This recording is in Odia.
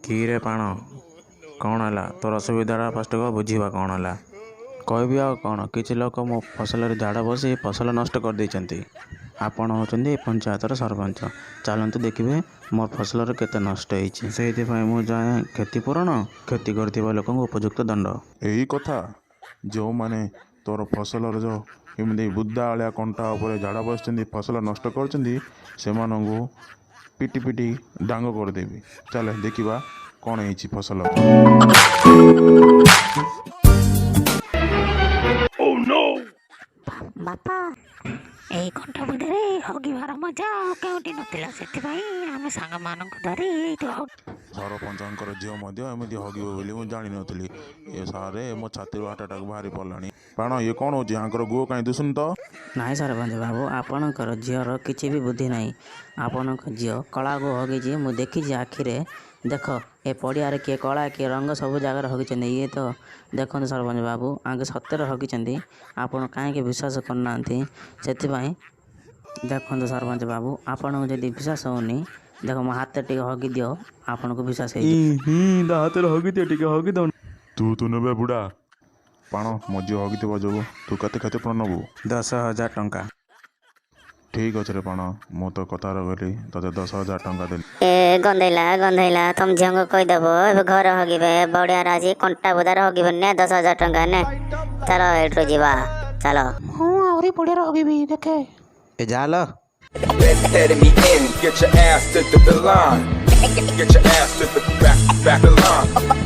କିରେ ପାଣ, କ'ଣ ହେଲା ତୋର ଅସୁବିଧାଟା? ଫାଷ୍ଟ କହ, ବୁଝିବା କ'ଣ ହେଲା। କହିବି ଆଉ କ'ଣ, କିଛି ଲୋକ ମୋ ଫସଲରେ ଝାଡ଼ା ବସି ଫସଲ ନଷ୍ଟ କରିଦେଇଛନ୍ତି। ଆପଣ ହେଉଛନ୍ତି ପଞ୍ଚାୟତର ସରପଞ୍ଚ, ଚାଲନ୍ତୁ ଦେଖିବେ ମୋ ଫସଲର କେତେ ନଷ୍ଟ ହେଇଛି। ସେଇଥିପାଇଁ ମୁଁ ଚାହେଁ କ୍ଷତିପୂରଣ, କ୍ଷତି କରିଥିବା ଲୋକଙ୍କୁ ଉପଯୁକ୍ତ ଦଣ୍ଡ। ଏଇ କଥା, ଯେଉଁମାନେ ତୋର ଫସଲର ଯେଉଁ ଏମିତି ବୁଦା ଭଳିଆ କଣ୍ଟା ଉପରେ ଝାଡ଼ା ବସିଛନ୍ତି, ଫସଲ ନଷ୍ଟ କରିଛନ୍ତି, ସେମାନଙ୍କୁ ପିଟି ପିଟି ଡାଙ୍ଗ କରିଦେବି। ଚାଲେ, ଦେଖିବା କ'ଣ ହେଇଛି ଫସଲ। ବାପା, ଏଇ କଣ୍ଟା ବୁଦାରେ ହଗିବାର ମଜା ଆଉ କେଉଁଠି ନଥିଲା। ସେଥିପାଇଁ ଆମେ ସାଙ୍ଗମାନଙ୍କୁ ଧରି ଏଇଠି ସରପଞ୍ଚଙ୍କର ଝିଅ ମଧ୍ୟ ଏମିତି ହଗିବ ବୋଲି ମୁଁ ଜାଣିନଥିଲି। ଏ ସାରେ, ମୋ ଛାତିରୁ ହାର୍ଟ ଆଟାକ୍ ବାହାରି ପଡ଼ିଲାଣି। ପାଣ, ଇଏ କ'ଣ ହେଉଛି? ଆଙ୍କର ଗୁହ କାହିଁ ଦୁଶୁନି ତ? ନାଇଁ ସରପଞ୍ଚ ବାବୁ, ଆପଣଙ୍କର ଝିଅର କିଛି ବି ବୁଦ୍ଧି ନାହିଁ। ଆପଣଙ୍କ ଝିଅ କଳା ଗୁ ହଗିଛି, ମୁଁ ଦେଖିଛି ଆଖିରେ। ଦେଖ, ଏ ପଡ଼ିଆରେ କିଏ କଳା, କିଏ ରଙ୍ଗ, ସବୁ ଜାଗାରେ ହଗିଛନ୍ତି ଇଏ ତ। ଦେଖନ୍ତୁ ସରପଞ୍ଚ ବାବୁ, ଆଙ୍କେ ସତରେ ହଗିଛନ୍ତି। ଆପଣ କାହିଁକି ବିଶ୍ୱାସ କରୁନାହାନ୍ତି? ସେଥିପାଇଁ ଦେଖନ୍ତୁ ସରପଞ୍ଚ ବାବୁ, ଆପଣଙ୍କୁ ଯଦି ବିଶ୍ୱାସ ହେଉନି, ଦେଖ ମୋ ହାତରେ ଟିକେ ହଗି ଦିଅ, ଆପଣଙ୍କୁ ବିଶ୍ୱାସ ହେଇଯିବ। ତା ହାତରେ ହଗିଦିଅ, ଟିକେ ହଗି ଦଉ। ତୁ ତୁ ନେବେ ବୁଢ଼ା। ପାଣ, ମୋ ଝିଅ ହଗିଥିବା ଯୋଗୁଁ ତୁ କେତେ କ୍ଷତିପୂରଣ ନେବୁ? 10,000 ଟଙ୍କା। ଠିକ୍ ଅଛି ରେ ପାଣ, ମୁଁ ତୋ କଥା ରଖିଲି, ତୋତେ 10,000 ଟଙ୍କା ଦେଲି। ଏ ଗନ୍ଧେଇଲା, ଗନ୍ଧେଇଲା। ତମ ଝିଅଙ୍କୁ କହିଦବ ଏବେ ଘରେ ହଗିବେ, ବଡ଼ିଆରେ ଆଜି କଣ୍ଟା ବୁଦାରେ ହଗିବେନି। ନେ 10,000 ଟଙ୍କା ନେ, ଚାଲ ଏଇଠୁ ଯିବା, ଚାଲ। ମୁଁ ଆହୁରି ପଡ଼ିଆରେ ହଗିବି, ଦେଖେ। ଏ ଜାଲ। Let me in. Get your ass to the line. Get your ass to the back, back the line.